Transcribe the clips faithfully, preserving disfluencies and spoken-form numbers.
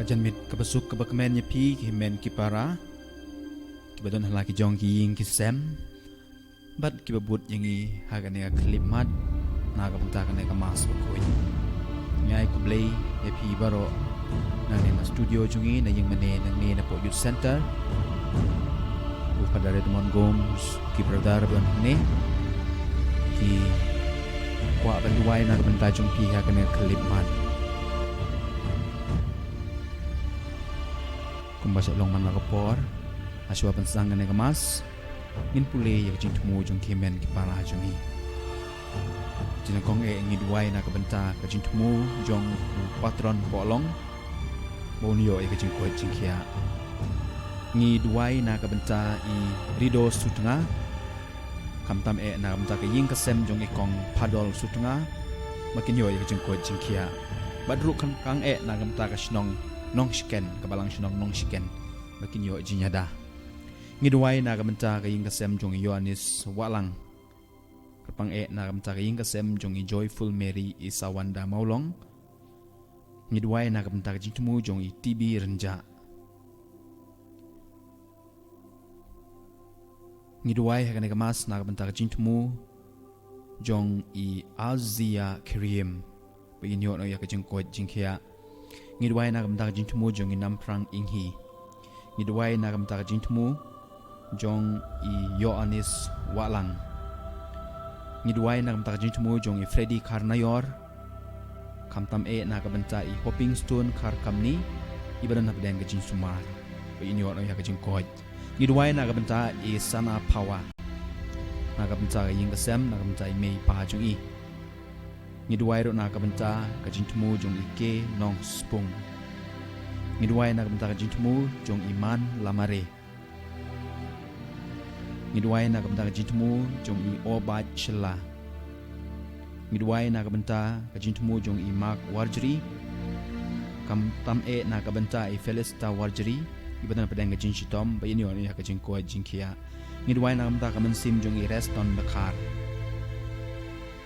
Janmiet kaba suk kaba kmen ïa phi ki hynmen ki para, kiba don ha la ki jong ki ïing ki sem, bad kiba bud ïa ngi ha kane ka khyllipmat na ka bynta kane ka Mass bakhuid. Ngi ai khublei ïa phi baroh nangne na studio jong ngi, na ïing mane nangne na Youth Centre. U Father Edmund Gomes, ki brother ba don hangne, ki kwah ban duwai na ka bynta jong phi ha kane ka khyllipmat. Kumba shu long man la ka por, hashwa ban sdang kane ka Mass, ngin pule ïa ka jingthmu jong ki hynmen ki para jong ngi. Jingïakong eh, ngi duwai na ka bynta ka jingthmu jong u patron Pohlong, ba un ïoh ïa ka jingkoit jingkhiah. Ngi duwai na ka bynta i Rido Sutnga, khamtam eh na ka bynta ka ïing ka sem jong i Kong Phadol Sutnga, ba kin ïoh ïa ka jingkoit jingkhiah. Bad ruh khamtam eh na ka bynta ka shnong Nongshken, ka balang shnong Nongshken, ba kin ïoh jingïada. Ngi duwai na ka bynta ka ïing ka sem jong i Ïoannis Wahlang. Kyrpang eh na ka bynta ka ïing ka sem jong i Joyful Mary Isawanda Mawlong. Ngi duwai na ka bynta ka jingthmu jong i T B Rynjah. Ngi duwai ha kane ka Mass na ka bynta ka jingthmu jong i Azia Kirim, ba in ïoh noh ïa ka jingkoit jingkhiah. Ngi duwai na ka bynta ka jingthmu jong i Namphrang Inghi. Ngi duwai na ka bynta ka jingthmu jong i Ïoannis Wahlang. Ngi duwai na ka bynta ka jingthmu jong i Freddy Kharnaior. Khamtam eh na ka bynta i Hoping Stone Kharkamni, iba don hapdeng ka jingsumar, ba in ïoh noh ïa ka jingkoit. Ngi duwai na ka bynta i Sana Phawa, na ka bynta ka ïing ka sem, na ka bynta i mei i pa jong i. Ngi duwai ruh na ka bynta ka jingthmu jong i K Nongspung. Ngi duwai na ka bynta ka jingthmu jong i Man Lamare. Ngi duwai na ka bynta ka jingthmu jong i Obad Shylla. Ngi duwai na ka bynta ka jingthmu jong i Mark Warjri. Khamtam eh na ka bynta i Felista Warjri, iba don hapdeng ka jingshitom, ba in ïoh noh ïa ka jingkoit jingkhiah. Ngi duwai na ka bynta ka mynsiem jong i Reston Dkhar.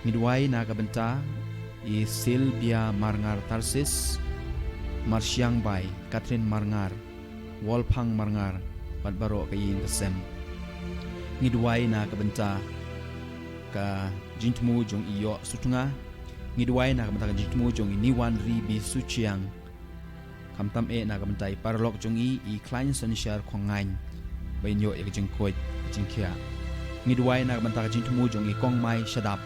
Ngi duwai na ka bynta i Sylvia Marngar Tarsis, Marshiang Bai, Catherine Marngar, Wolphang Marngar, bad baroh ka ïing ka sem. Ngi duwai na ka bynta ka jingthmu jong i Ïoh Sutnga. Ngi duwai na ka bynta ka jingthmu jong i Niwan Ri Bisuchiang. Khamtam eh na ka bynta i paralok jong i, i Khlaiñ Synshar Khongaiñ, ba in ïoh ïa ka jingkoit ka jingkhiah. Ngi duwai na ka bynta ka jingthmu jong i Kong Mai Shadap.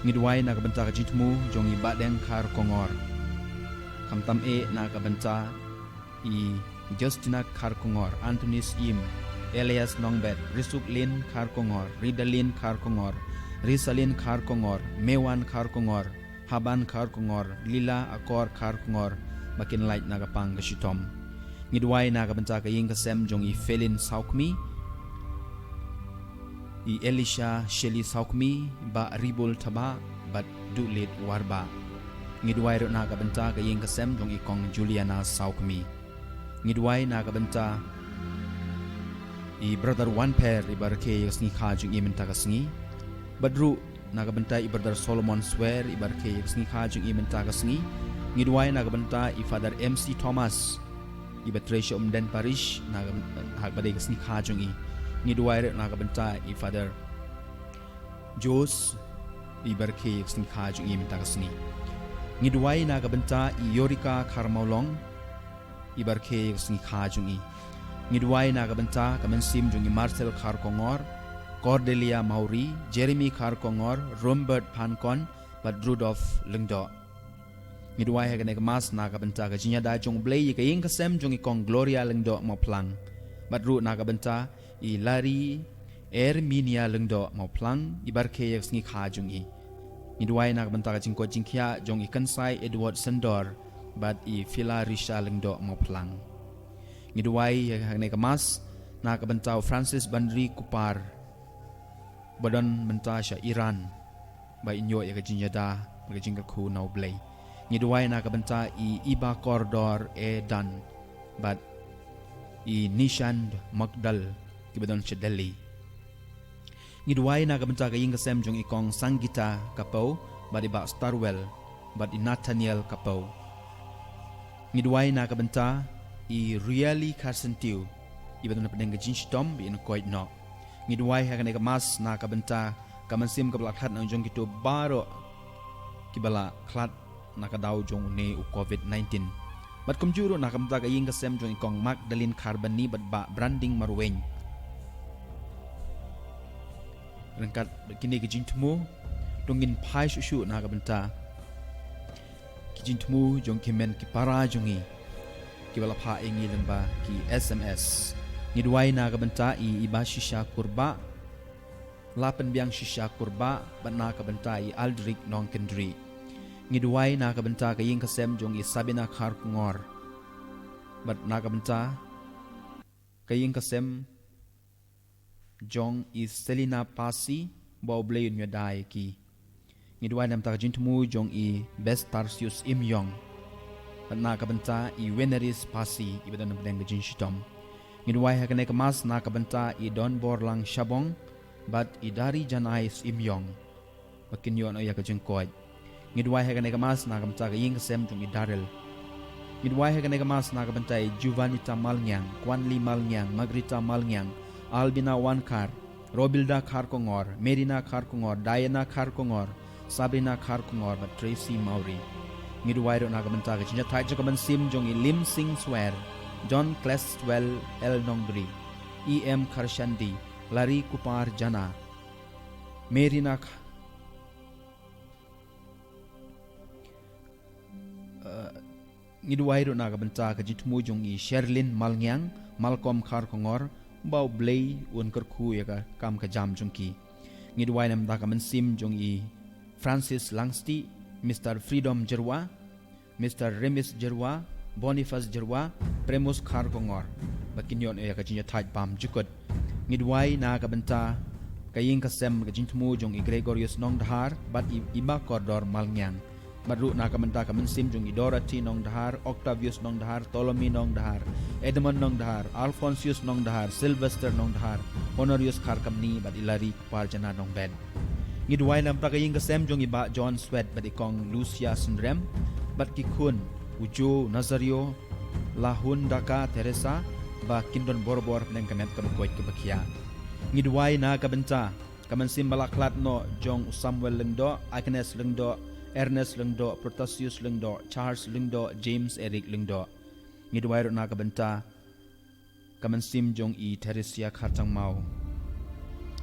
Ngi duwai na ka bynta ka jingthmu jong i Bahdeng Kharkongor. Khamtam eh na ka bynta i Justina Kharkongor, Anthony Syiem, Elias Nongbet, Risuklin Kharkongor, Ridalin Kharkongor, Risalin Kharkongor, Mewan Kharkongor, Haban Kharkongor, Lila Akor Kharkongor, ba kin lait na ka pang ka shitom. Ngi duwai na ka bynta ka ïing ka sem jong i Felin Sawkmi, i Elisha Sheli Sawkmi, Bah Ribul Thabah, bad Dulit Warbah. Ngi duwai ruh na ka bynta ka ïing ka sem jong i Kong Juliana Sawkmi. Ngi duwai na ka bynta i Brother Wanpher, iba rakhe ïa ka sngi kha jong i mynta ka sngi. Bad ruh na ka bynta i Brother Solomon Swer, iba rakhe ïa ka sngi kha jong i mynta ka sngi. Ngi duwai na ka bynta i Father M C Thomas, iba trei sha Umden Parish, na ka, ha kaba dei ka sngi kha jong i. Ngi duwai ruh na ka bynta i Father Jos, iba rakhe ïa ka sngi kha jong i mynta ka sngi. Ngi duwai na ka bynta i Yorika Kharmawlong, iba rakhe ïa ka sngi kha jong i. Ngi duwai na ka bynta ka mynsiem jong i Marcel Kharkongor, Cordelia Mawrie, Jeremy Kharkongor, Rombert Phankon, bad Rudolf Lyngdoh. Ngi duwai ha kane ka Mass na ka bynta ka jingïada jong U Blei ïa ka ïing ka sem jong i Kong Gloria Lyngdoh Mawphlang. Bad ruh na ka bynta i Larry Erminia Lyngdoh Mawphlang, iba rakhe ïa ka sngi kha jong i. Ngi duwai na ka bynta ka jingkoit jingkhiah jong i Kynsai Edward Syndor bad i Philarisha Lyngdoh Mawphlang. Ngi duwai ha kane ka Mass na ka bynta u Francis Banri Kupar, ba don mynta sha Iran, ba in ïoh ïa ka jingïada bad ka jingkyrkhu na U Blei. Ngi duwai na ka bynta i Iba Kordor E Dan bad i Nishant Magdal, kiba don sha Delhi. Ngi duwai na ka bynta ka ïing ka sem jong i Kong Sangita Kapew bad i Bah Starwell bad i Nathaniel Kapew. Ngi duwai na ka bynta i Riali Kharsyntiew, iba don hapdeng ka jingshitom ba in koit noh. Ngi duwai ha kane ka mass na ka bynta ka mynsiem kaba la khlad na jong kito baroh kiba la khlad na ka daw jong une u covid nineteen. Bad kumjuh ruh na ka bynta ka ïing ka sem jong i kong Magdalene Kharbani bad bah Branding Marwein. Ryngkat kine ki jingthmu, to ngin phai shuh shuh na ka bynta ki jingthmu jong ki hynmen ki para jong ngi kiba la phah ïa ngi lyngba ki S M S. Ngi duwai na ka bynta i Iba Shisha Kurbah, la pynbiang Shisha Kurbah, bad na ka bynta i Aldrich Nongkyndri. Ngi duwai na ka bynta ka ïing ka sem jong i Sabina Kharkongor, bad na ka bynta ka ïing ka sem jong i Selina Pasi, ba U Blei un ïada ïa ki. Ngi duwai na ka bynta ka jingthmu jong i Bestarsius Imyong, bad na ka bynta i Weneris Pasi, iba don hapdeng ka jingshitom. Ngi duwai ha kane ka mass na ka bynta i Donborlang Shabong bad i Dari Janais Imyong, ba kin ïoh noh ïa ka jingkoit. Ngi duwai ha kane ka mass na ka bynta ka ïing ka sem jong i Darrell. Ngi duwai ha kane ka mass na ka bynta i Juvanita Malngiang, Kwanli Malngiang, Margarita Malngiang, Albina Wankhar, Robilda Kharkongor, Merina Kharkongor, Diana Kharkongor, Sabrina Kharkongor bad Tracy Mawrie. Ngi duwai ruh na ka bynta ka jingïathait jong ka mynsiem jong i Lim Sing Swer, John Clestwell L Nongri, E M Kharshandi, Larry Kupar Jana, Merina Kh- Uh, ngi duwai ruh na ka bynta ka jingthmu jong i Sherlyn Malngiang, Malcolm Kharkongor, ba U Blei un kyrkhu ïa ka kam ka jam jong ki. Ngi duwai na ka bynta ka mynsiem jong i Francis Langsti, Mister Freedom Jyrwa, Mister Remis Jyrwa, Boniface Jyrwa, Premus Kharkongor, ba kin ïoh noh ïa ka jingïathait bymjukut. Ngi duwai na ka bynta ka ïing ka sem ka jingthmu jong i Gregorius Nongdhar bad i Iba Kordor Malngiang. Bad ruh na ka bynta ka mynsiem jong i Dorothy Nongdhar, Octavius Nongdhar, Ptolemy Nongdhar, Edmund Nongdhar, Alphonsius Nongdhar, Sylvester Nongdhar, Honorius Kharkamni bad i Larry Kupar Jana Nongbet. Ngi duwai na ka bynta ka ïing ka sem jong i Bah John Swet bad i Kong Lucia Synrem, bad ki khun, u Joe, Nazario, Lahun Daka Teresa, ba kin don bor bor hapdeng ka met kaba koit kaba khiah. Ngi duwai na ka bynta ka mynsiem ba la khlad noh jong u Samuel Lyngdoh, Agnes Lyngdoh, Ernest Lyngdoh, Protasius Lyngdoh, Charles Lyngdoh, James Eric Lyngdoh. Ngi duwai ruh na ka bynta ka mynsiem jong i Theresia Khartangmau,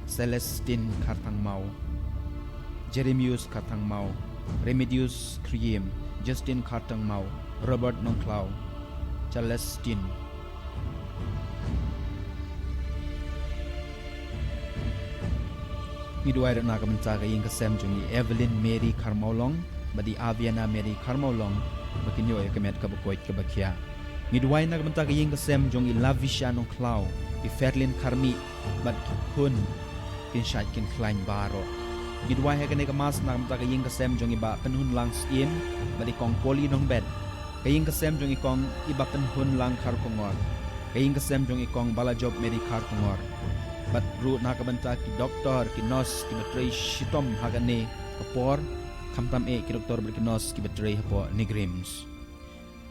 Celestine Khartangmau, Jeremius Khartangmau, Remedius Khriem, Justin Khartangmau, Robert Nongkhlaw, Celestine. Ngi duwai ruh na ka bynta ka ïing ka sem jong i Evelyn Mary Kharmawlong bad i Aviana Mary Kharmawlong, ba kin ïoh ïa ka met kaba koit kaba khiah. Ngi duwai na ka bynta ka ïing ka sem jong i Lavisha Nongkhlaw, i Ferlin Kharmih, bad ki khun kin shait kin khlaiñ baroh. Ngi duwai ha kane ka mass na ka bynta ka ïing ka sem jong i Bah Pynhunlang Syiem bad i Kong Polly Nongbet, ka ïing ka sem jong i Kong i Bah Pynhunlang Kharkongor, ka ïing ka sem jong i Kong Balajob Mary Kharkongor, bad ruh na ka bynta ki doktor, ki nurse kiba trei shitom ha kane ka por, khamtam eh ki doktor bad ki nurse kiba trei hapoh NEIGRIHMS.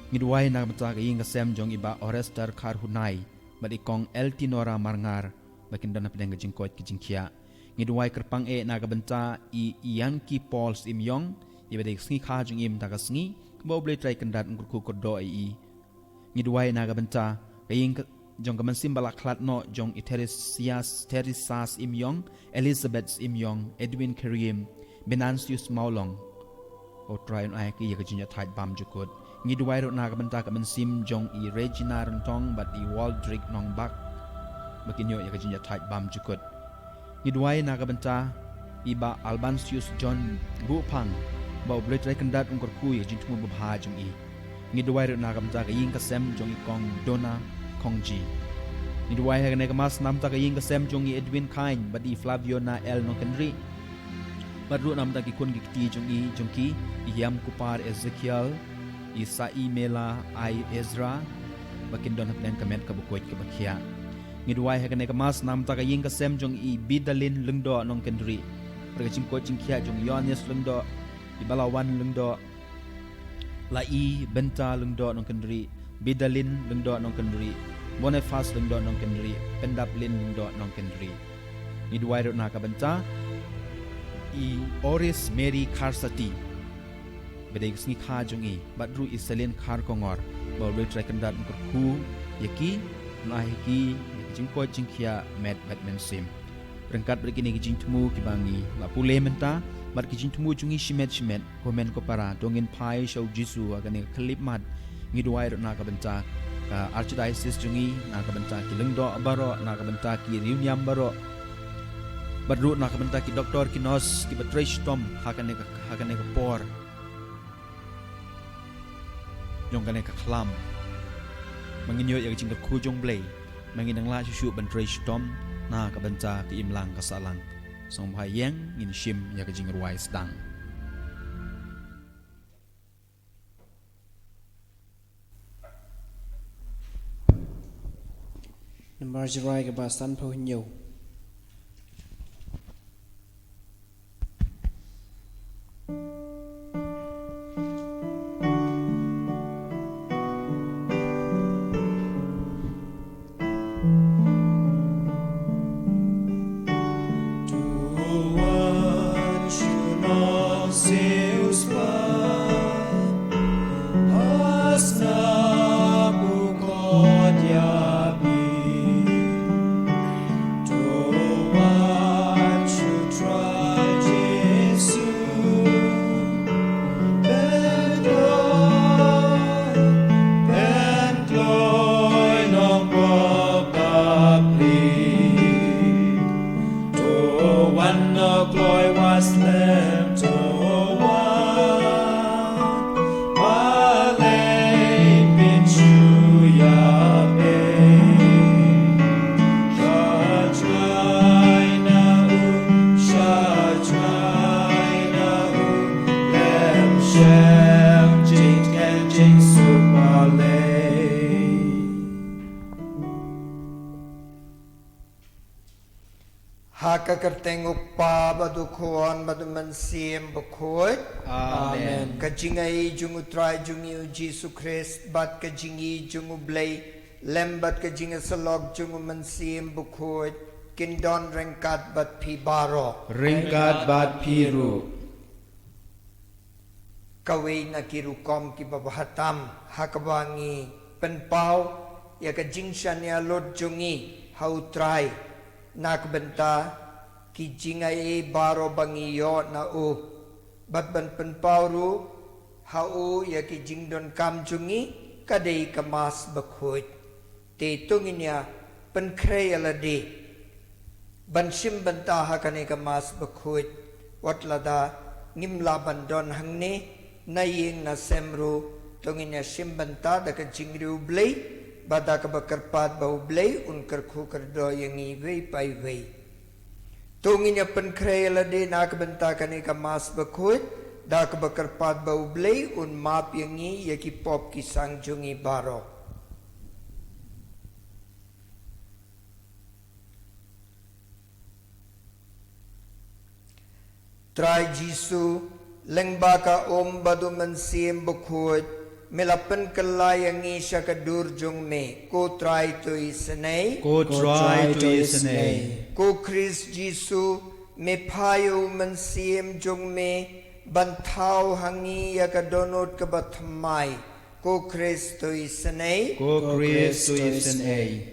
Ngi duwai na ka bynta ka ïing ka sem jong i Bah Orester Kharhunai bad i Kong Eltinora Marngar, ba kin don hapdeng ka jingkoit ka jingkhiah. Ngi duwai kyrpang eh na ka bynta i Yankee Paul Syiemiong, iba dei ka sngi kha jong i mynta ka sngi, ba U Blei Trai Kynrad un kyrkhu kyrdoh ïa i. Ngi duwai na ka bynta ka ïing ka, jong ka mynsiem ba la khlad noh jong i Theresia, Theresa Syiemiong, Elizabeth Syiemiong, Edwin Khariem, Venantius Mawlong. Ko Trai un ai ïa ki ïa ka jingïathait bymjukut. Ngi duwai ruh na ka bynta ka mynsiem jong i Regina Ryntong bad i Waldrick Nongbak, ba kin ïoh ïa ka jingïathait bymjukut. Ngi duwai na ka bynta i Bah Albansius John Buhphang, ba U Blei Trai Kynrad un kyrkhu ïa ka jingthmu babha jong i. Ngi duwai ruh na ka bynta ka ïing ka sem jong i Kong Dona Khongji. Ngi duwai ha kane ka mass na ka bynta ka ïing ka sem jong i Edwin Khain bad i Flaviona L Nongkynrih, bad ruh na ka bynta ki khun ki kti jong i, jong ki, i Hiam Kupar Ezekiel, i Saimela Ai Ezra, ba kin don hapdeng ka met kaba koit kaba khiah. Ngi duwai ha kane ka mass na ka bynta ka ïing ka sem jong i Bidalin Lyngdoh Nongkynrih, bad ka jingkoit jingkhiah jong i Yohanes Lyngdoh, i Balawan Lyngdoh, Lai Bynta Lyngdoh Nongkynrih, Bidalin Lyngdoh Nongkynrih, Boniface Lyngdoh Nongkynrih, Pyndaplin Lyngdoh Nongkynrih. Ngi duwai ruh na ka bynta i Oris Mary Kharsati, ba dei ka sngi kha jong i, bad ruh i Selin Kharkongor, ba U Blei Trai Kynrad un kyrkhu ïa ki, un ai ha ki ïa ki jingkoit jingkhiah met bad mynsiem. Ryngkat bad kine ki jingthmu kiba ngi la pule mynta, bad ki jingthmu jong ngi shimet shimet, ko hynmen ko para, to ngin phai sha U Jisu ha kane ka khyllipmat. Ngi duwai ruh na ka bynta ka Archdiocese jong ngi, na ka bynta ki lyngdoh baroh, na ka bynta ki riewniam baroh, bad ruh na ka bynta ki doktor ki nurse kiba trei shitom ha kane ka, ha kane ka por jong kane ka khlam, ba ngin ïoh ïa ka jingkyrkhu jong U Blei, ba ngin nang lah shuh shuh ban trei shitom na ka bynta ka imlang ka sahlang. Sngewbha ïeng, ngin shim ïa ka jingrwai sdang. Namar jingrwai kaba sanphew hynñiew. Ha ka kyrteng U Kpa bad U Khun bad U Mynsiem Bakhuid. Amen. Ka jingai jong U Trai jong ngi U Jisu Khrist bad ka jingai jong U Blei Lem bad ka jingïasyllok jong U Mynsiem Bakhuid kin don ryngkat bad phi baroh. Ryngkat bad phi ruh. Kawei na ki rukom kiba bha tam ha kaba ngi pynpaw ïa ka jingshaniah lut jong ngi ha U Trai na ka bynta ki jingai baroh ba ngi ïoh na u, bad ban pynpaw ruh ha u ïa ki jingdonkam jong ngi, ka dei ka Mass Bakhuid. Te to ngin ïa pynkhreh ïa lade ban shim bynta ha kane ka Mass Bakhuid. Wat lada ngim lah ban don hangne na ïing na sem ruh, to ngin ïa shim bynta da ka jingriewblei, bad da kaba kyrpad ba U Blei un kyrkhu kyrdoh ïa ngi iwei pa iwei. To ngin ïa pynkhreh ïa lade na ka bynta kane ka Mass Bakhuid, da kaba kyrpad ba U Blei un map ïa ngi ïa ki pop ki sang jong ngi baroh. Trai Jisu, lyngba ka um bad U Mynsiem Bakhuid, me la pynkylla ïa ngi sha ka dur jong me. Ko Trai, to isynei. Ko Trai, to isynei. Ko Khrist Jisu, me phah ïa U Mynsiem jong me ban thaw ha ngi ïa ka dohnud kaba thymmai. Ko Khrist, to isynei. Ko Khrist, to isynei.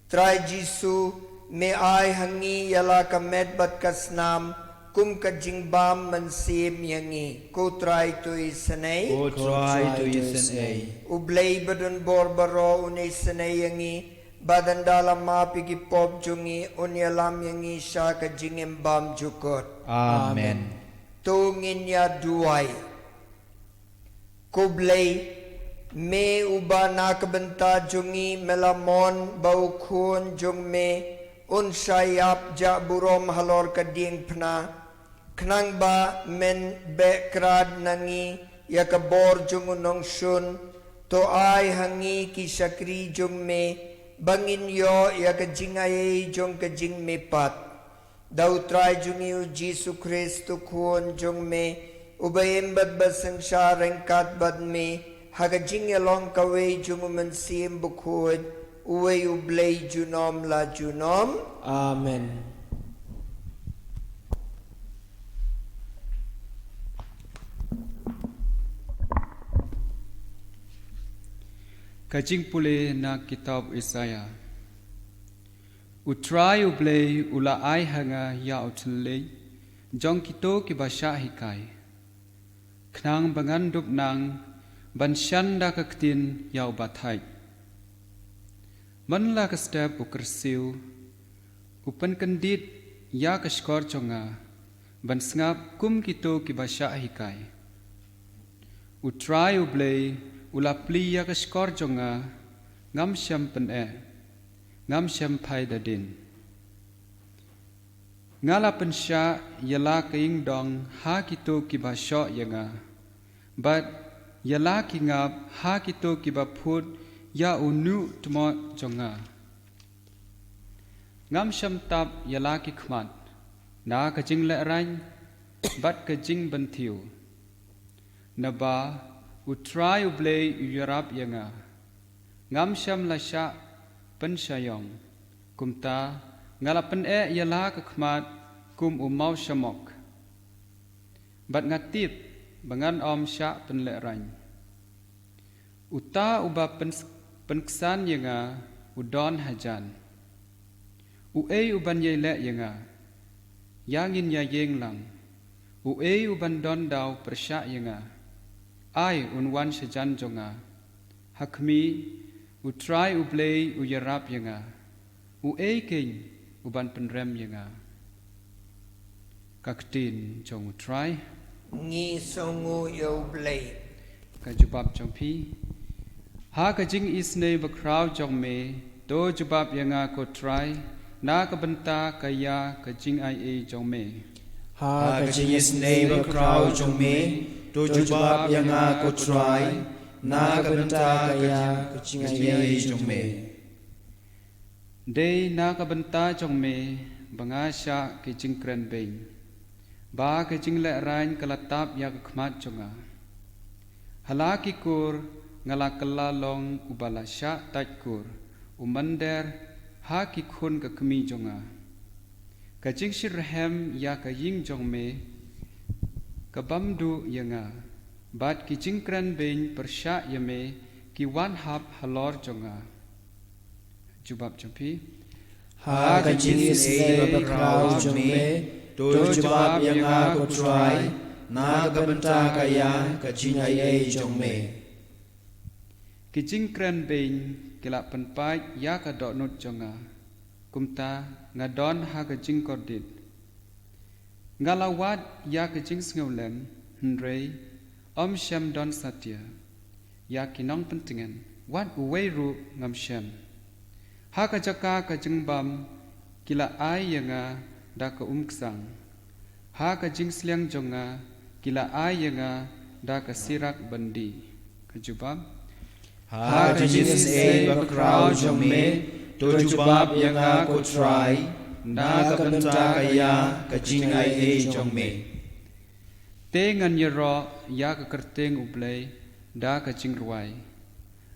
Trai Jisu, me ai ha ngi ïa la ka met bad ka snam kum ka jingbam mynsiem ïa ngi. Ko Trai, to isynei. Ko Trai, to isynei. U Blei badonbor baroh un isynei ïa ngi, bad ynda la map ïa ki pop jong ngi, un ïalam ïa ngi sha ka jingim bymjukut. Amen. To ngin ïa duwai. Ko Blei, me uba na ka bynta jong ngi me la mon ba U Khun jong me un sa ïap jah burom halor ka diengphna, khnang ba men beh krad na ngi ïa ka bor jong U Nongshun, to ai ha ngi ki shakri jong me ba ngin ïoh ïa ka jingai jong ka jingmihpat. Da U Trai jong ngi U Jisu Khrist U Khun jong me, Uba im bad ba synshar ryngkat bad me, ha ka jingïalong kawei jong u Mynsiem Bakhuid, uwei u Blei junom la junom. Amen. Ka jingpule na kitab Isaiah. U Trai U Blei u la ai ha nga ïa u thylliej jong kito kiba shah hikai, khnang ba ngan dup nang ban shan da ka ktien ïa uba thait. Man la ka step u kyrsiew, u pynkyndit ïa ka shkor jong nga ban sngap kum kito kiba shah hikai. U Trai U Blei u la plie ïa ka shkor jong nga, ngam shym pyneh, ngam shym phai da dien. Nga la pynshah ïa la ka ïingdong ha kito kiba shoh ïa nga, bad ïa la ki ngap ha kito kiba phut ïa u nuh tmot jong nga. Ngam shym tap ïa la ki khmat na ka jinglehrain bad ka jingbynthiew. Naba U Trai U Blei u ïarap ïa nga, ngam shym la shah pynshaiong. Kumta nga la pyneh ïa la ka khmat kum u mawshamok, bad nga tip ba ngan ym shah pynlehrain. Uta uba pyn-, pynksan ïa nga u don hajan. Uei uban ïai leh ïa nga? Ïa ngin ïa ïeng lang. Uei uban don daw pyrshah ïa nga? Ai un wan shajan jong nga. Ha khmih, U Trai U Blei u ïarap ïa nga. Uei keiñ uban pynrem ïa nga? Ka ktien jong U Trai. Ngi sngewnguh ïa U Blei. Ka jubab jong phi. Ha ka jingisynei bakhraw jong me, to jubab ïa nga ko Trai, na ka bynta ka ïa ka jingaiei jong me. Ha ka jingisynei bakhraw jong me, to jubab ïa nga ko Trai, na ka bynta ka ïa ka jingaiei jong me. Dei na ka bynta jong me ba nga shah ki jingkren beiñ, ba ka jinglehrain ka la tap ïa ka khmat jong nga. Ha la ki kur nga la kylla long uba la shah tait kur, u mynder ha ki khun ka kmie jong nga. Ka jingshitrhem ïa ka ïing jong me ka bam duh ïa nga, bad ki jingkren beiñ pyrshah ïa me ki wan hap halor jong nga. Jubab jong phi. Ha ka jingisynei bakhraw jong me, to jubab ïa nga ko Trai, na ka bynta ka ïa ka jingaiei jong me. Ki jingkren beiñ ki la pynpait ïa ka dohnud jong nga, kumta nga don ha ka jingkordit. Nga la wad ïa ka jingsngewlem, hynrei ym shym don satia. Ïa ki nongpyntngen, wat uwei ruh ngam shem. Ha ka jaka ka jingbam ki la ai ïa nga da ka umksang. Ha ka jingsliang jong nga ki la ai ïa nga da ka sirak byndi. Ka jubab. Ha ka jingisynei bakhraw jong me, to jubab ïa nga ko Trai, na ka bynta ka ïa ka jingaiei jong me. Te ngan ïaroh ïa ka kyrteng U Blei da ka jingrwai.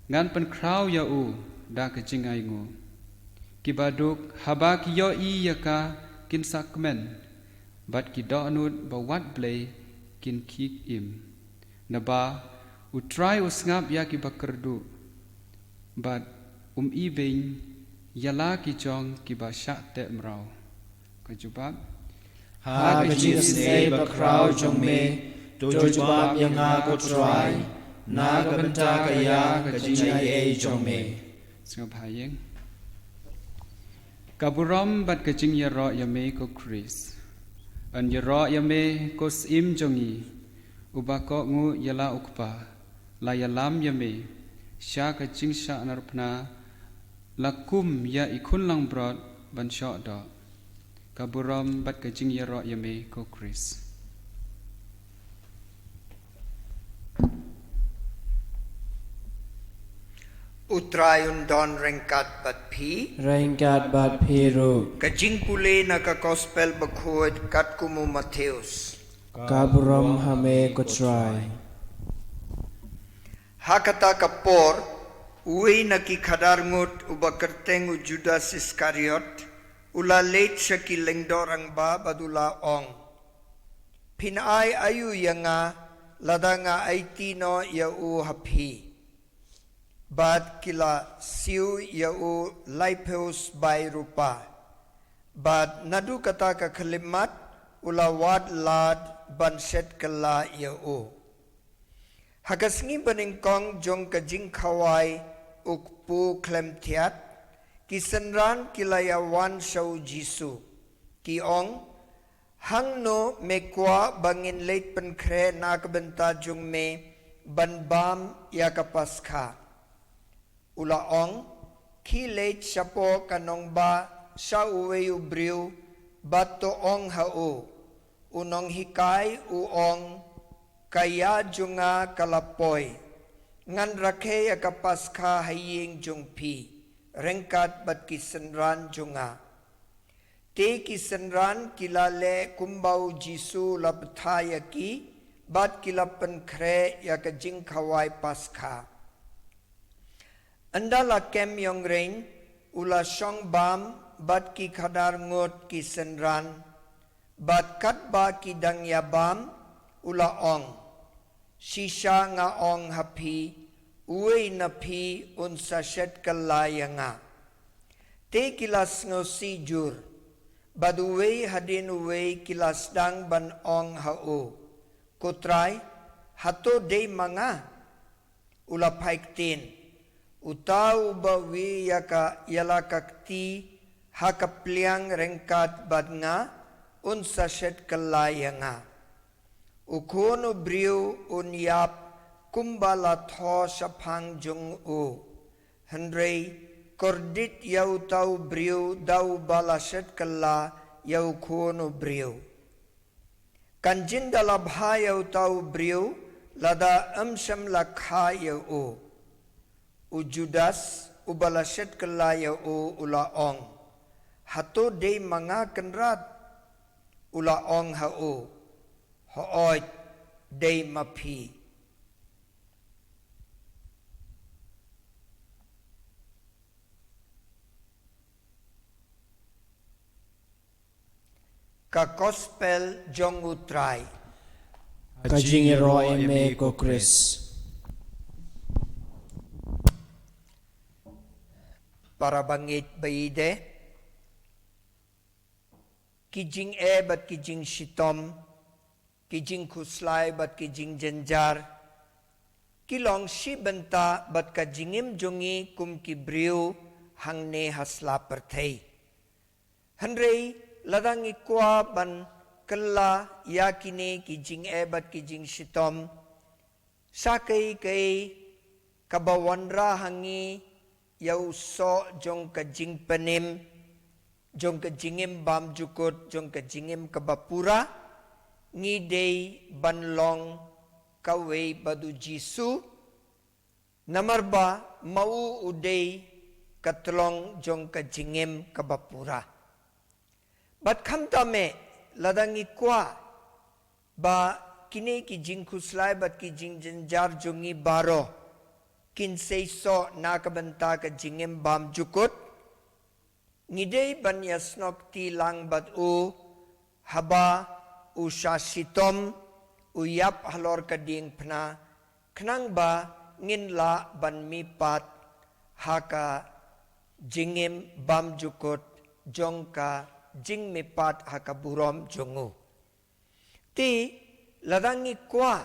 Ngan pynkhraw ïa u da ka jingainguh. Kiba duk haba ki ïohi ïa ka kin sakmen, bad ki dohnud ba wad Blei kin khie im. Naba U Trai u sngap ïa kiba kyrduh, bad um ibeiñ ïa la ki jong kiba shah teh mraw. Ka jubab. Ha ka jingisynei bakhraw jong me, to jubab ïa nga ko Trai, na ka bynta ka ïa ka jingaiei jong me. Sngewbha ïeng. Ka burom bad ka jingïaroh ïa me ko Khrist. Yn ïaroh ïa me ko Syiem jong ngi, uba kohnguh ïa la u Kpa, la ïalam ïa me sha ka jingshah narphna, la kum ïa i khun langbrot ban shoh doh. Ka burom bad ka jingïaroh ïa me ko Khrist. U Trai un don ryngkat bad phi. Ryngkat bad phi ruh. Ka jingpule na ka Gospel Bakhuid katkum u Mathaios. Ka burom ha me ko Trai. Ha kata ka por, uwei na ki khadar ngut uba kyrteng u Judas Iskariot, u la leit sha ki lyngdoh rangbah bad u la ong, "Phin ai aïu ïa nga, lada nga aiti noh ïa u ha phi?" Bad ki la siew ïa u laiphew sbai rupa. Bad naduh kata ka khyllipmat, u la wad lad ban shet kylla ïa u. Ha ka sngi banyngkong jong ka jingkhawai u kpu khlem thiat, ki synran ki la ïa wan sha u Jisu. Ki ong, "Hangno me kwah ba ngin leit pynkhreh na ka bynta jong me ban bam ïa ka Paskha?" U la ong, "Khie leit shapoh ka nongbah sha uwei u briew, bad to ong ha u, 'U Nonghikai u ong, ka ïa jong nga ka la poi. Ngan rakhe ïa ka Paskha ha ïing jong phi, ryngkat bad ki synran jong nga.'" Te ki synran ki la leh kumba u Jisu u la bthah ïa ki, bad ki la pynkhreh ïa ka jingkhawai Paskha. Ynda la kem ïong reiñ, u la shong bam bad ki khadar ngut ki synran. Bad katba ki dang ïa bam, u la ong, "Shisha nga ong ha phi, uwei na phi un sa shet kylla ïa nga." Te ki la sngewsih jur. Bad uwei hadien uwei ki la sdang ban ong ha u, "Ko Trai, hato dei ma nga?" U la phai ktien, "Uta uba wie ïa ka, ïa la ka kti ha ka pliang ryngkat bad nga, un sa shet kylla ïa nga." U Khun u briew un ïap kumba la thoh shaphang jong u. Hynrei kordit ïa uta u briew da uba la shet kylla ïa u Khun u briew. Kan jin da la bha ïa uta u briew lada ym shym la kha ïa u. U Judas, uba la shet kylla ïa u, u la ong, "Hato dei ma nga, Kynrad?" U la ong ha u, "Hooid, dei ma phi." Ka Gospel jong u Trai. Ka jingïaroh ïa me ko Khrist. Para bangeit ba ïeit, ki jingeh bad ki jingshitom, ki jingkhuslai bad ki jingjynjar, ki long shi bynta bad ka jingim jong ngi kum ki briew hangne ha sla pyrthei. Hynrei lada ngi kwah ban kylla ïa kine ki jingeh bad ki jingshitom, sa kaei kaei kaba wanrah ha ngi ïa u soh jong ka jingpynim, jong ka jingim bymjukut, jong ka jingim kaba pura, ngi dei ban long kawei bad u Jisu, namar ba ma u u dei ka tlong jong ka jingim kaba pura. Bad khamtam eh, lada ngi kwah ba kine ki jingkhuslai bad ki jingjynjar jong ngi baroh kin seisoh na ka bynta ka jingim bymjukut, ngi dei ban ïasnoh kti lang bad u, haba u shah shitom, u ïap halor ka diengphna, khnang ba ngin lah ban mihpat ha ka jingim bymjukut jong ka jingmihpat ha ka burom jong u. Te lada ngi kwah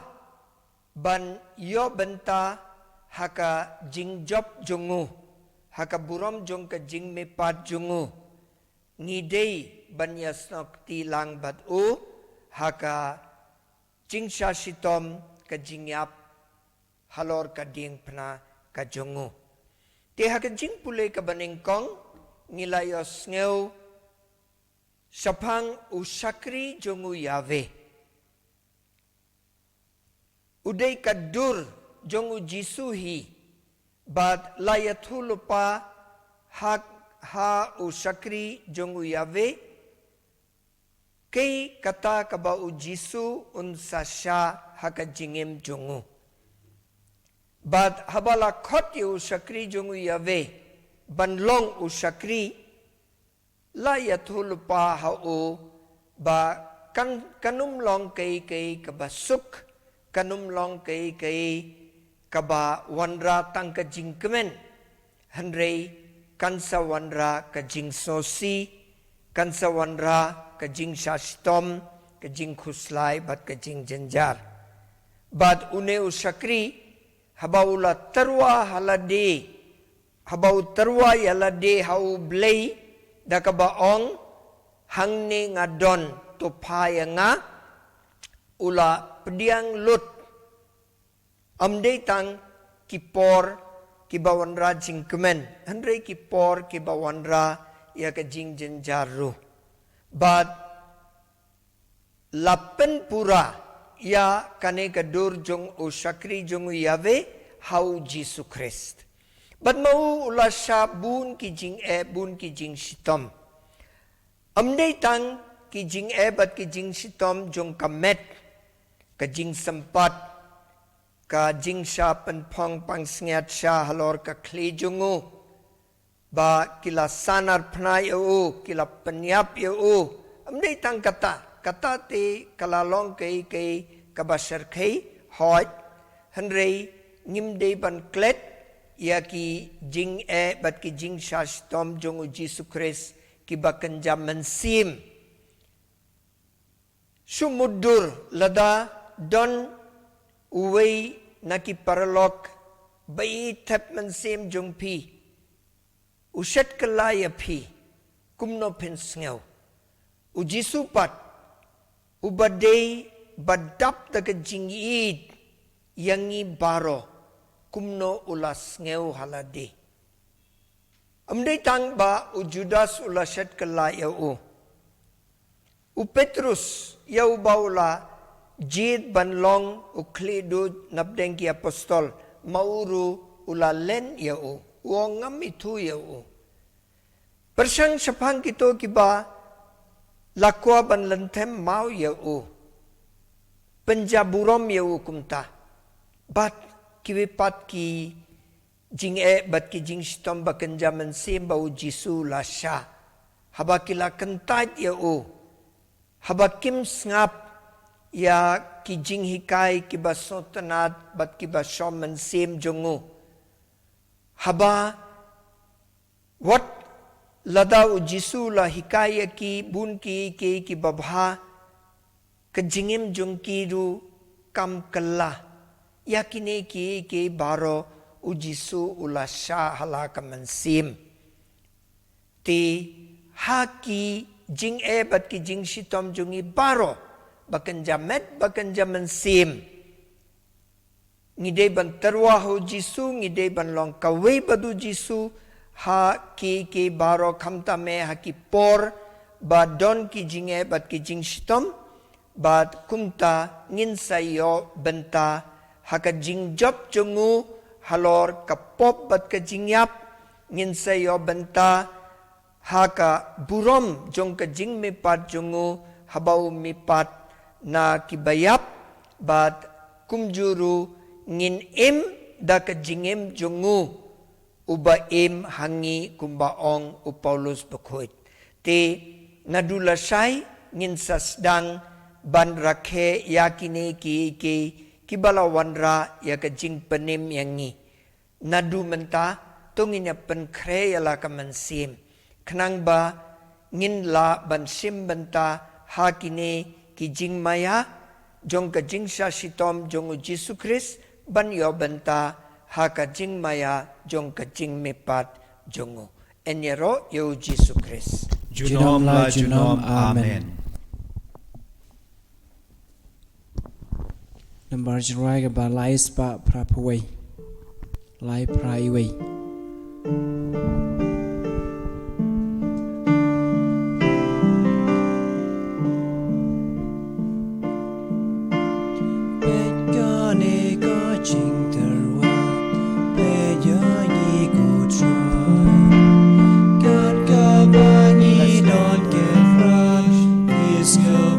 ban ïoh bynta ha ka jingjop jong u, ha ka burom jong ka jingmihpat jong u, ngi dei ban ïasnoh kti lang bad u ha ka jingshah shitom, ka jingïap halor ka diengphna ka jong u. Te ha ka jingpule kaba nyngkong ngi la ïohsngew shaphang u shakri jong u Yahweh. U dei ka dur jong u Jisu hi, bad la ïathuhlypa ha, ha u shakri jong u Yahweh. Kaei kata kaba u Jisu un sa shah ha ka jingim jong u. Bad haba la khot ïa u shakri jong u Yahweh ban long u shakri, la ïathuhlypa ha u ba kan, kan ym long kaei kaei kaba suk, kan ym long kaei kaei kaba wanrah tang ka jingkmen, hynrei kan sa wanrah ka jingsngewsih, kan sa wanrah ka jingshah shitom, ka jingkhuslai bad ka jingjynjar. Bad une u shakri, haba u la tyrwa ha lade, haba u tyrwa ïa lade ha u Blei da kaba ong, "Hangne nga don, to pha ïa nga," u la pdiang lut. Ym dei tang ki por kiba wanrah jingkmen, hynrei ki por kiba wanrah ïa ka jingjynjar ruh. Bad la pynpura ïa kane ka dur jong u shakri jong u Yahweh ha u Jisu Khrist. Bad ma u u la shah bun ki jingeh, bun ki jingshitom. Ym dei tang ki jingeh bad ki jingshitom jong ka met, ka jingsympat, ka jingshah pynphong pansngiat shah halor ka khlieh jong u, ba ki la sanar phna ïa u, ki la pynïap ïa u. Ym dei tang kata, kata te ka la long kaei kaei kaba shyrkhei, hooid, hynrei ngim dei ban klet ïa ki jingeh bad ki jingshah shitom jong u Jisu Khrist kiba kynja mynsiem. Shu mutdur lada don uwei na ki paralok ba ïeit thep mynsiem jong phi, u shet kylla ïa phi, kumno phin sngew? U Jisu pat, uba dei ba dap da ka jingïeit ïa ngi baroh, kumno u la sngew ha lade? Ym dei tang ba u Judas u la shet kylla ïa u. U Petrus, ïa uba u la jied ban long u khlieh duh napdeng ki apostol, ma u ruh u la len ïa u, u ong ngam ithuh ïa u. Pyrshang shaphang kito kiba la kwah ban lynthem maw ïa u, pynja burom ïa u kumta. Bad kiwei pat ki jingeh bad ki jingshitom ba kynja mynsiem ba u Jisu u la shah, haba ki la kyntait ïa u, haba kim sngap ïa ki jinghikai kiba sngewtynnat bad kiba shong mynsiem jong u, haba wat lada u Jisu u la hikai ïa ki bun kiei kiei kiba bha, ka jingim jong ki ruh kam kylla. Ïa kine kiei kiei baroh u Jisu u la shah ha la ka mynsiem. Te ha ki jingeh bad ki jingshitom jong ngi baroh, ba kynja met ba kynja mynsiem, ngi dei ban tyrwa ha u Jisu, ngi dei ban long kawei bad u Jisu ha kiei kiei baroh, khamtam eh ha ki por ba don ki jingeh bad ki jingshitom. Bad kumta ngin sa ïoh bynta ha ka jingjop jong u halor ka pop bad ka jingïap, ngin sa ïoh bynta ha ka burom jong ka jingmihpat jong u haba u mihpat na kiba ïap, bad kumjuh ruh ngin im da ka jingim jong u, uba im ha ngi, kumba ong u Paulus bakhuid. Te naduh lashai ngin sa sdang ban rakhe ïa kine kiei kiei kiba la wanrah ïa ka jingpynim ïa ngi. Naduh mynta to ngin ïa pynkhreh ïa la ka mynsiem, khnang ba ngin lah ban shim bynta ha kine ki jingmaïa jong ka jingshah shitom jong u Jisu Khrist, ban ïoh bynta ha ka jingmaïa jong ka jingmihpat jong u. Yn ïaroh ïa u Jisu Khrist. Junom la junom. Amen. Nambar jingrwai kaba lai spah phra phew wei. Lai phra wei. Peit kane ka jingtyrwa, peit ïa ngi ko Trai. Kat kaba ngi don kyrpad, ngi sngew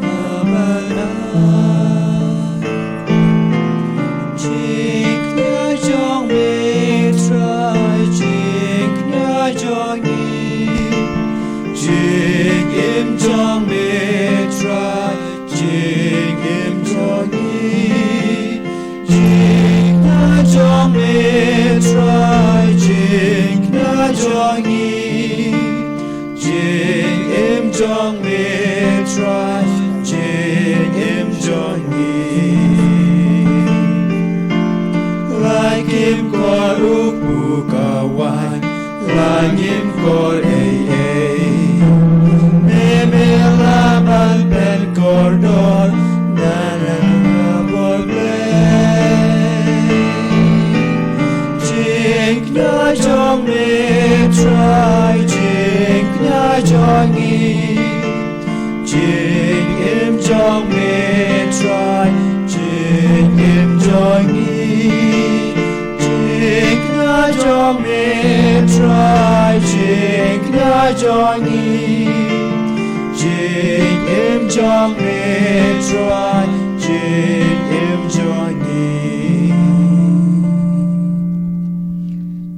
jong ngi. Jingim jong me Trai, jingim jong ngi. La kim kor u kpu ka wai, la ngim kor ei ei. Me me la ban pynkordor na na bor Blei. Jingkñia jong me Trai, jingkñia jong ngi. Jingim jong me Trai, jingim jong ngi. Jingkñia jong me Trai, jingkñia jong ngi. Jingim jong me Trai, jingim jong ngi.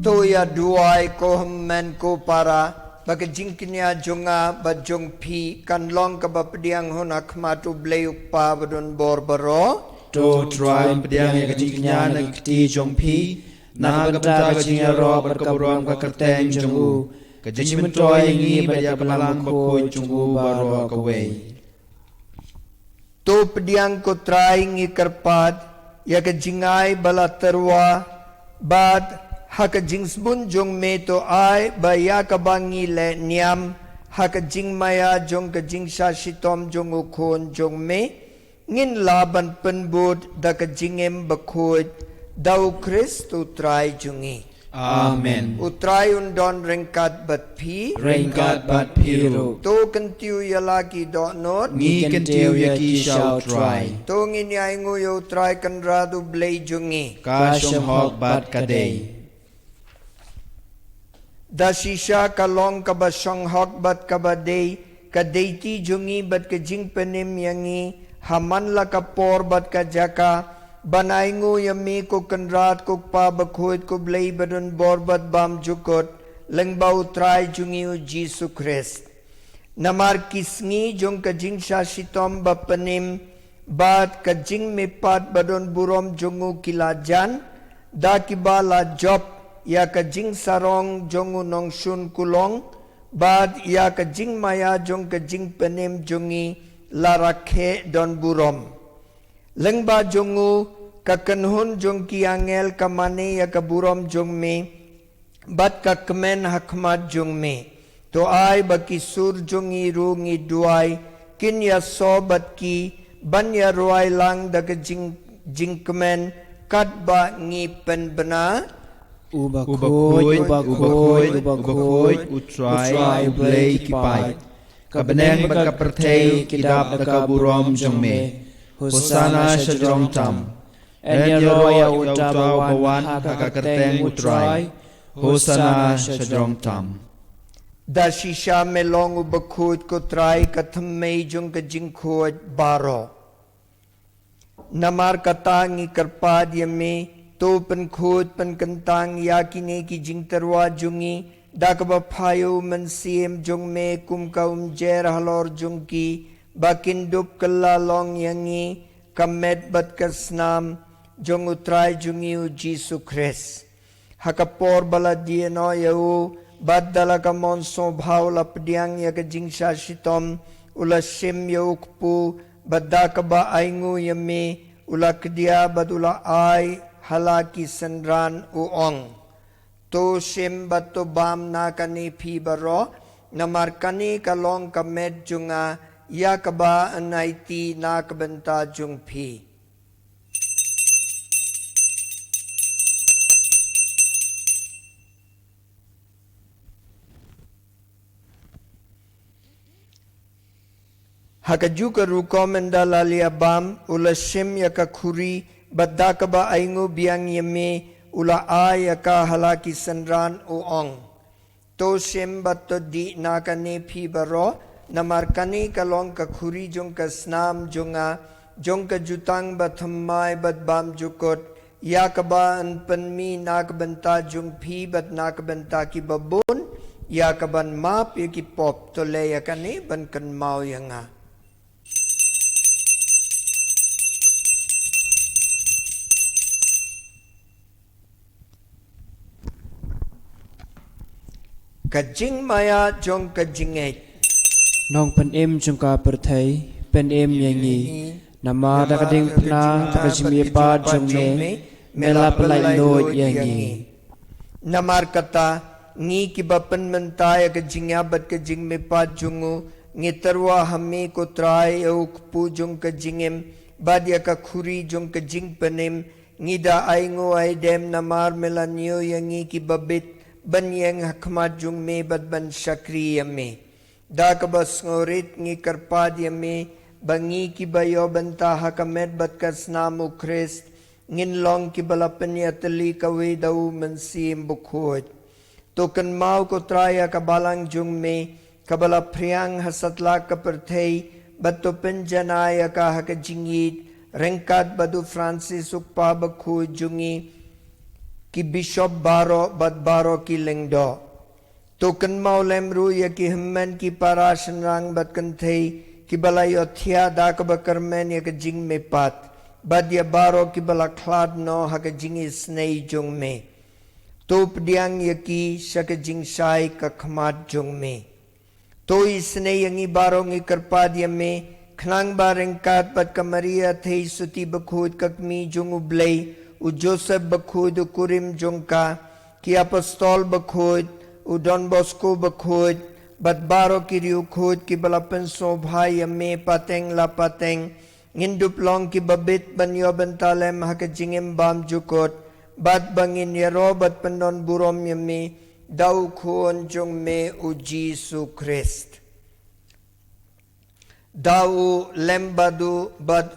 To ïa duwai ko hynmen ko para, ba ka jingkñia jong nga bad jong phi kan long kaba pdiang hun ha khmat U Blei U Kpa badonbor baroh. To Trai, pdiang ïa ka jingkñia na ka kti jong phi, na ka bynta ka jingïaroh bad ka burom ka kyrteng jong u, ka jingmyntoi ïa ngi bad ïa ka balang bakhuid jong u baroh kawei. To pdiang ko Trai, ngi kyrpad ïa ka jingai ba la tyrwa, bad ha ka jingsbun jong me to ai ba ïa kaba ngi leh niam ha ka jingmaïa jong ka jingshah shitom jong u Khun jong me, ngin lah ban pynbud da ka jingim bakhuid da U Khrist U Trai jong ngi. Amen. U Trai un don ryngkat bad phi. Ryngkat bad phi ruh. To kyntiew ïa la ki dohnud. Ngi kyntiew ïa ki sha U Trai. To ngin ïa ainguh ïa U Trai Kynrad U Blei jong ngi. Ka shong hok bad ka dei. Da shisha ka long kaba shong hok bad kaba dei, ka dei ti jong ngi bad ka jingpynim ïa ngi, ha man la ka por bad ka jaka, ban ainguh ïa me ko Kynrad ko Kpa bakhuid ko Blei badonbor bad bymjukut, lyngba U Trai jong ngi U Jisu Khrist. Namar ki sngi jong ka jingshah shitom bapynim, bad ka jingmihpat badonburom jong u ki la jan, da kiba la jop ïa ka jingsarong jong u nongshun kulong, bad ïa ka jingmaïa jong ka jingpynim jong ngi la rakhe donburom. Lyngba jong u ka kynhun jong ki angel ka mane ïa ka burom jong me, bad ka kmen ha khmat jong me. To ai ba ki sur jong ngi ruh ngi duwai, kin ïasoh bad ki, ban ïa rwai lang da ka jing, jingkmen, katba ngi pynbna. Uba khuid, uba khuid, uba khuid, U Trai, U Blei ki paid. Ka bneng bad ka pyrthei ki dap da ka burom jong me. Hosana shajrong tam. Yn ïaroh ïa uta uba wan ha ka kyrteng U Trai. Hosana shajrong tam. Da shisha me long uba khuid ko Trai, ka thymmei jong ka jingkhuid baroh. Namar kata ngi kyrpad ïa me, to pynkhuid pynkyntang ïa kine ki jingtyrwa jong ngi, da kaba phai ïa U Mynsiem jong me kum ka umjer halor jong ki, ba kin dup kylla long ïa ngi ka met bad ka snam jong U Trai jong ngi U Jisu Khrist. Ha ka por ba la die noh ïa u, bad da la ka mon sngewbha u la pdiang ïa ka jingshah shitom, u la shim ïa u kpu, bad da kaba ainguh ïa me, u la kdia bad u la ai ha la ki synran, u ong: To shim bad to bam na kane phi baroh, namar kane ka long ka met jong nga, ïa kaba yn aiti na ka bynta jong phi. Ha kajuh ka rukom ynda la leit bam, u la shim ïa ka khuri, bad da kaba ainguh biang ïa me, u la ai ïa ka ha la ki synran, u ong: To shim bad to dih na kane phi baroh, namar kane ka long ka khuri jong ka snam jong nga, jong ka jutang bathymmai bad bymjukut, ïa kaba yn pynmih na ka bynta jong phi bad na ka bynta kiba bun, ïa kaban map ïa ki pop. To leh ïa kane ban kynmaw ïa nga. Ka jingmaïa jong ka jingngeit. Nongpynim jong ka pyrthei, pynim ïa ngi. Namar da ka diengphna bad ka jingmihpat jong me, me la pyllait luid ïa ngi. Namar kata, ngi kiba pynmynta ïa ka jingïap bad ka jingmihpat jong u, ngi tyrwa ha me ko Trai, ïa u kpu jong ka jingim, bad ïa ka khuri jong ka jingpynim, ngi da ainguh aidem namar me la ñiew ïa ngi kiba bit ban ïeng ha khmat jong me bad ban shakri ïa me. Da kaba sngewrit ngi kyrpad ïa me ba ngi kiba ïoh bynta ha ka met bad ka snam u Khrist, ngin long kiba la pynïatylli kawei da u Mynsiem Bakhuid. To kynmaw ko Trai ïa ka balang jong me, kaba la phriang ha satlak ka pyrthei, bad to pynjanai ïa ka ha ka jingïeid, ryngkat bad u Francis u Kpa Bakhuid jong ngi, ki bishop baroh bad baroh ki lyngdoh. To kynmaw lem ruh ïa ki hynmen ki para shynrang bad kynthei, kiba la ïohthiah da kaba kyrmen ïa ka jingmihpat, bad ïa baroh kiba la khlad noh ha ka jingisynei jong me. To pdiang ïa ki sha ka jingshai ka khmat jong me. To isynei ïa ngi baroh ngi kyrpad ïa me, khnang ba ryngkat bad ka Maria Theisotti Bakhuid ka Kmie jong u Blei, u Joseph Bakhuid u kurim jong ka, ki apostol bakhuid, u Don Bosco Bakhuid, bad baroh ki riewkhuid kiba la pynsngewbha ïa me pateng la pateng, ngin dup long kiba bit ban ïoh bynta lem ha ka jingim bymjukut, bad ba ngin ïaroh bad pyndonburom ïa me da u Khun jong me u Jisu Khrist. Da u lem bad u bad,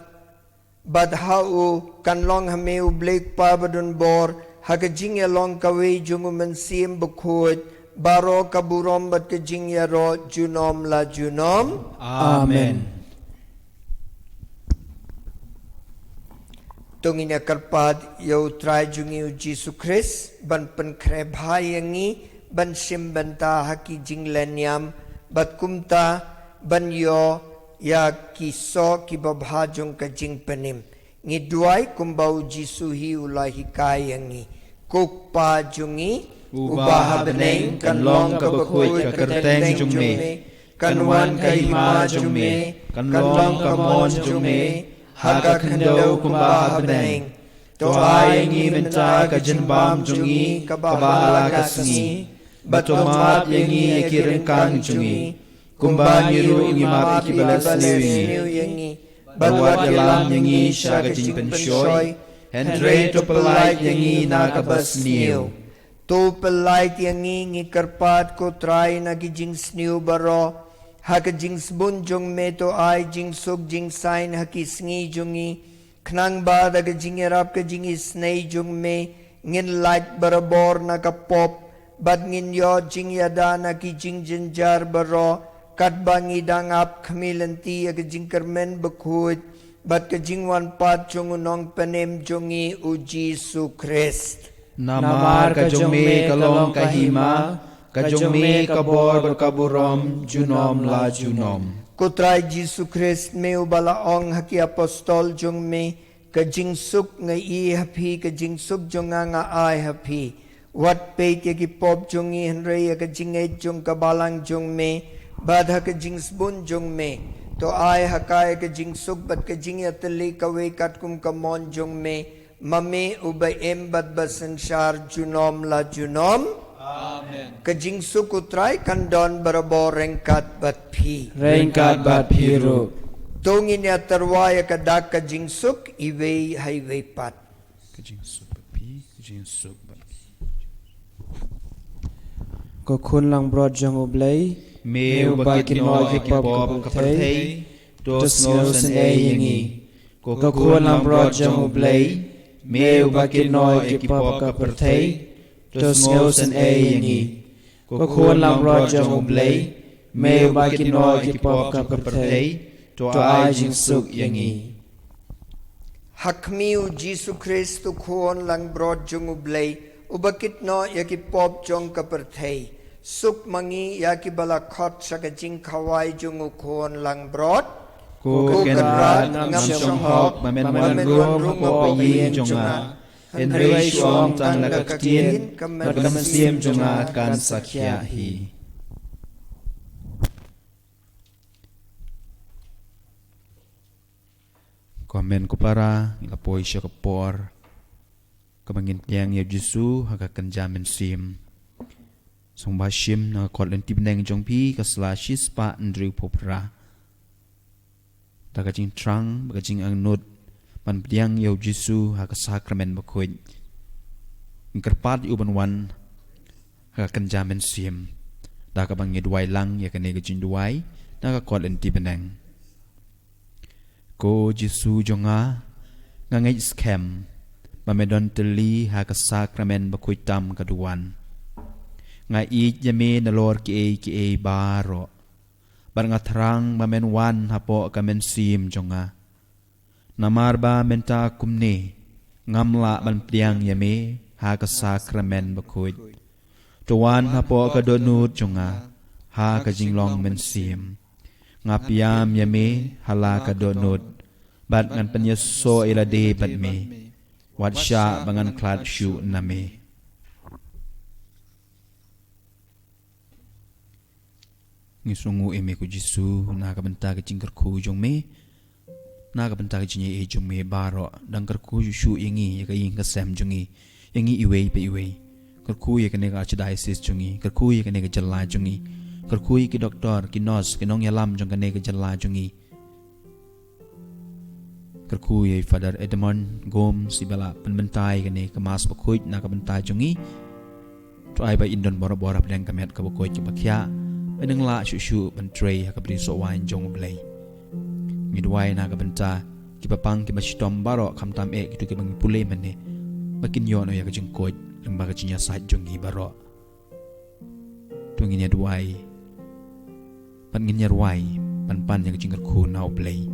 bad ha u kan long ha me u Blei Kpa badonbor, ha ka jingïalong kawei jong u Mynsiem Bakhuid, baroh ka burom bad ka jingïaroh junom la junom. Amen. To ngin ïa kyrpad ïa u Trai jong ngi u Jisu Khrist ban pynkhreh bha ïa ngi ban shim bynta ha ki jinglehniam, bad kumta ban ïoh ïa ki soh kiba bha jong ka jingpynim. Ngi duwai kumba u Jisu hi u la hikai ïa ngi. Ko Kpa jong ngi uba ha bneng, kan long kaba khuid ka kyrteng jong me, kan wan ka hima jong me, kan long ka mon jong me ha ka khyndew kumba ha bneng. To ai ïa ngi mynta ka jingbam jong ngi kaba ha la ka sngi, bad to map ïa ngi ïa ki ryngkang jong ngi, kumba ngi ruh ngi map ïa kiba la sniew ïa ngi. Bad wat ïalam ïa ngi sha ka jingpynshoi, hynrei to pyllait ïa ngi na kaba sniew. To pyllait ïa ngi, ngi kyrpad ko Trai, na ki jingsniew baroh. Ha ka jingsbun jong me to ai jingsuk jingsaiñ ha ki sngi jong ngi, khnang ba da ka jingïarap ka jingisynei jong me ngin lait barabor na ka pop, bad ngin ïoh jingïada na ki jingjynjar baroh, katba ngi dang ap khmih lynti ïa ka jingkyrmen bakhuid bad ka jingwan pat jong u Nongpynim jong ngi u Jisu Khrist. Namar ka jong me ka long ka hima, ka jong me ka bor bad ka burom junom la junom. Ko Trai Jisu Khrist, me uba la ong ha ki apostol jong me, ka jingsuk nga ïoh ha phi, ka jingsuk jong nga nga ai ha phi. Wat peit ïa ki pop jong ngi, hynrei ïa ka jingngeit jong ka balang jong me. Bad ha ka jingsbun jong me to ai ha ka ïa ka jingsuk bad ka jingïatylli kawei katkum ka mon jong me, ma me uba im bad ba synshar junom la junom. Amen. Ka jingsuk u Trai kan don barabor ryngkat bad phi. Ryngkat bad phi ruh. To ngin ïa tyrwa ïa ka dak ka jingsuk iwei ha iwei pat. Ka jingsuk bad phi, ka jingsuk bad phi. Ko Khun langbrot jong U Blei, me uba kit noh ïa ki pop ka pyrthei, to sngewsynei ïa ngi. Ko Khun langbrot jong U Blei, me uba kit noh ïa ki pop ka pyrthei, to sngewsynei ïa ngi. Ko Khun langbrot jong U Blei, me uba kit noh ïa ki pop ka pyrthei, to ai jingsuk ïa ngi. Ha khmih U Jisu Khrist U Khun langbrot jong U Blei, uba kit noh ïa ki pop jong ka pyrthei, suk ma ngi ïa kiba la khot sha ka jingkhawai jong U Khun langbrot. Ko Kynrad, ngam shong hok ba men wan rung hapoh ïing jong nga. Hynrei shu ong tang la ka ktien, bad ka mynsiem jong nga kan sa khiah hi. Ko hynmen ko para, ngi la poi sha ka por kaba ngin pdiang ïa u Jisu ha ka kynja mynsiem. Sngewbha shim na ka kot lynti bneng jong phi ka sla shispah hynriewphew phra. Da ka jingthrang bad ka jingangnud ban pdiang ïa u Jisu ha ka sakramen bakhuid, ngi kyrpad ïa u ban wan ha ka kynja mynsiem. Da kaba ngi duwai lang ïa kane ka jingduwai na ka kot lynti bneng. Ko Jisu jong nga, nga ngeit skhem ba me don tylli ha ka sakramen bakhuid tam ka duwan. Nga ïeit ïa me nalor kiei kiei baroh, bad nga thrang ba men wan hapoh ka mynsiem jong nga. Namar ba mynta kumne ngam lah ban pdiang ïa me ha ka sakramen bakhuid. To wan hapoh ka dohnud jong nga ha ka jinglong mynsiem. Nga pdiang ïa me ha la ka dohnud, bad ngan pynïasoh ïa lade bad me, wat shah ba ngan khlad shuh na me. Ngi sngewnguh ïa me ko Jisu na ka bynta ka jingkyrkhu jong me, na ka bynta ka jingïeit jong me baroh. Dang kyrkhu shuh shuh ïa ngi, ïa ka ïing ka sem jong ngi, ïa ngi iwei pa iwei. Kyrkhu ïa kane ka archdiocese jong ngi, kyrkhu ïa kane ka jylla jong ngi, kyrkhu ïa ki doktor, ki nurse, ki nongïalam jong kane ka jylla jong ngi. Kyrkhu ïa i Father Edmund Gomes, iba la pynmynta ïa kane ka mass bakhuid na ka bynta jong ngi. To ai ba in don borabor hapdeng ka met kaba koit kaba khiah, ba in nang lah shuh shuh ban trei ha ka bri sohwaiñ jong U Blei. Ngi duwai na ka bynta kiba pang kiba shitom baroh, khamtam eh kito kiba ngi pule mynne, ba kin ïoh noh ïa ka jingkoit lyngba ka jingïasaid jong ngi baroh. To ngin ïa duwai bad ngin ïa rwai ban pan ïa ka jingkyrkhu na U Blei.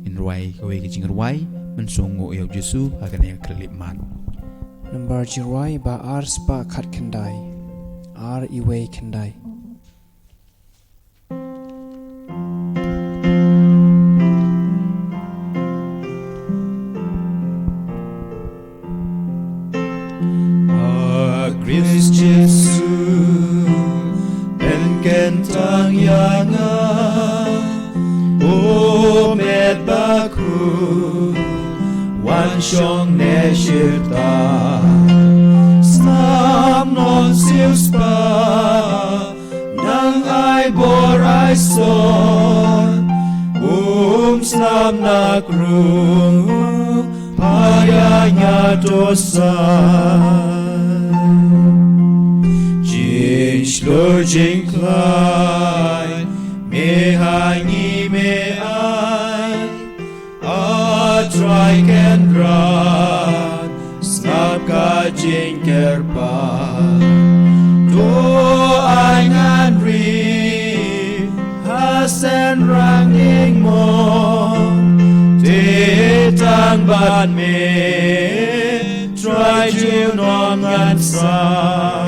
Ngin rwai kawei ka jingrwai ban sngewnguh ïa u Jisu ha kane ka khyllipmat. Nambar jingrwai ba ar spah khatkhyndai. Ar iwei khyndai. A Khrist Jisu, pynkyntang ïa nga, u met bakhuid, wan shong ne shita. Snam non siewspah, nang ai bor ai sor, um snam na krung, pha ïa nga to sa. Jingshlur jingkhlaiñ, me ha ngi me ai, A Trai Kynrad, sngap ka jingkyrpad. To ai ngan ri ha synrang ïing mong, te tang bad me, Trai junom ngan sa.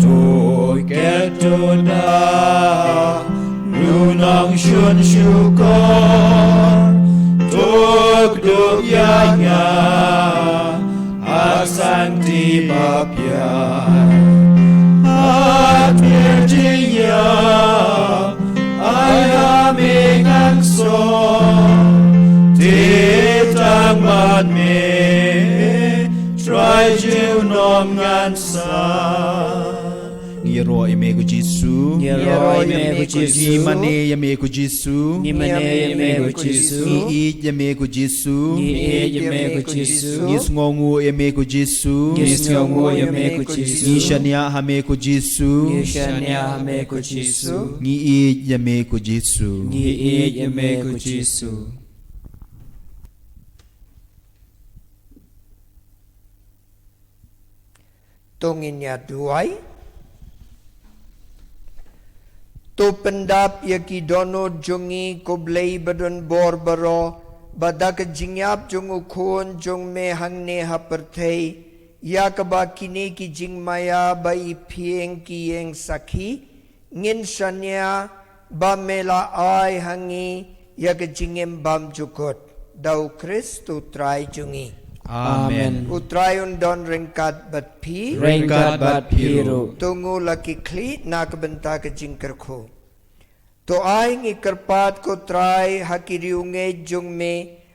To ket to da, nongshun shukor, to kdup ïa nga, a Sangti Bapiat. A Trai jingïap, ai ha me ngan song, te tang bad me, Trai junom ngan sa. Ngi ïaroh ïa me ko Jisu. Ngi ïaroh ïa me ko Jisu. Ngi mane ïa me ko Jisu. Ngi mane ïa me ko Jisu. Ngi ïeit ïa me ko Jisu. Ngi ïeit ïa me ko Jisu. Ngi sngewnguh ïa me ko Jisu. Ngi sngewnguh ïa me ko Jisu. Ngi shaniah ha me ko Jisu. Ngi shaniah ha me ko Jisu. Ngi ïeit ïa me ko Jisu. Ngi ïeit ïa me ko Jisu. To ngin ïa duwai. To pyndap ïa ki dohnud jong ngi ko Blei ba don bor baroh, ba da ka jingïap jong u Khun jong me hangne ha pyrthei, ïa kaba kine ki jingmaïa ba i phieng ki ïeng sakhi, ngin shaniah ba me la ai ha ngi ïa ka jingim bymjukut. Da u Khrist u Trai jong ngi. Amen. U Trai un don ryngkat bad phi. Ryngkat bad phi ruh. To ngi la ki khlieh na ka bynta ka jingkyrkhu. To ai ngi kyrpad ko Trai ha ki riewngeit jong me,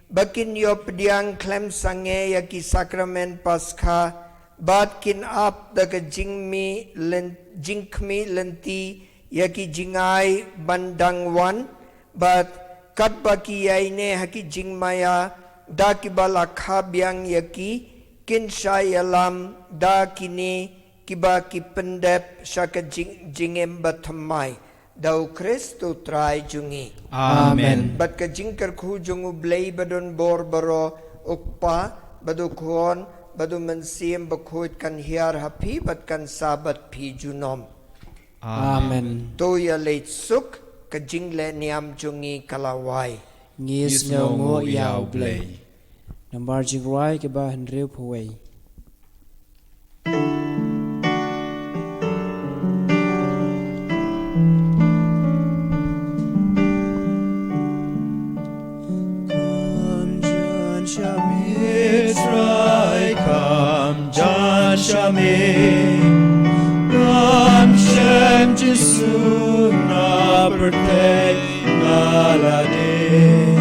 ba kin ïoh pdiang khlem sangeh ïa ki sakramen Paskha, bad kin ap da ka jingmi len-, jingkhmih lynti ïa ki jingai ban dang wan, bad katba ki ïaineh ha ki jingmaïa da kiba la kha biang ïa ki, kin shah ïalam da kine kiba ki pyndep sha ka jing-, jingim bathymmai. Da u Khrist u Trai jong ngi. Amen. Bad ka jingkyrkhu jong u Blei badonbor baroh, u Kpa, bad u Khun, bad u Mynsiem Bakhuid kan hiar ha phi bad kan sah bad phi junom. Amen. To ïaleit suk, ka jingleh niam jong ngi ka la wai. Ngi sngewnguh ïa u Blei. Nambar jingrwai kaba hynriewphew wei. Kam jan sha me Trai, kam jan sha me. Ngam shym jingsuk na pyrthei nga la dei.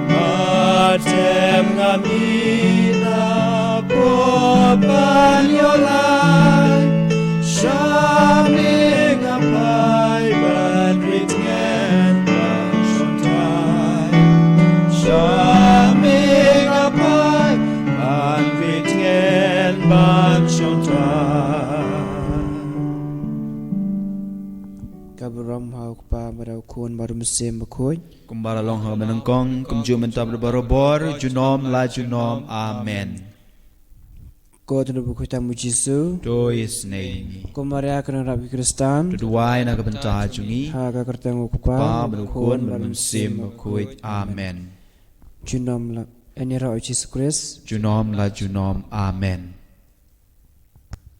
Nga tem nga mih na pop ban ïoh lai. Sha me nga phai ban rit ngen ban shong tai. Sha me nga phai ban rit ngen ban shong tai. Ka burom ha u Kpa, bad ha u Khun, bad ha u Mynsiem Bakhuid. Kumba la long ha kaba nyngkong, kumjuh mynta bad barabor, junom la junom. Amen. Ko Trai bakhuid tam u Jisu. To isynei ïa ngi. Ko Maria ka nongrap ki Khristan. To duwai na ka bynta jong ngi. Ha ka kyrteng u Kpa, bad u Khun, bad u Mynsiem Bakhuid. Amen. Junom la, ïa ngi ruh u Jisu Khrist. Junom la junom. Amen.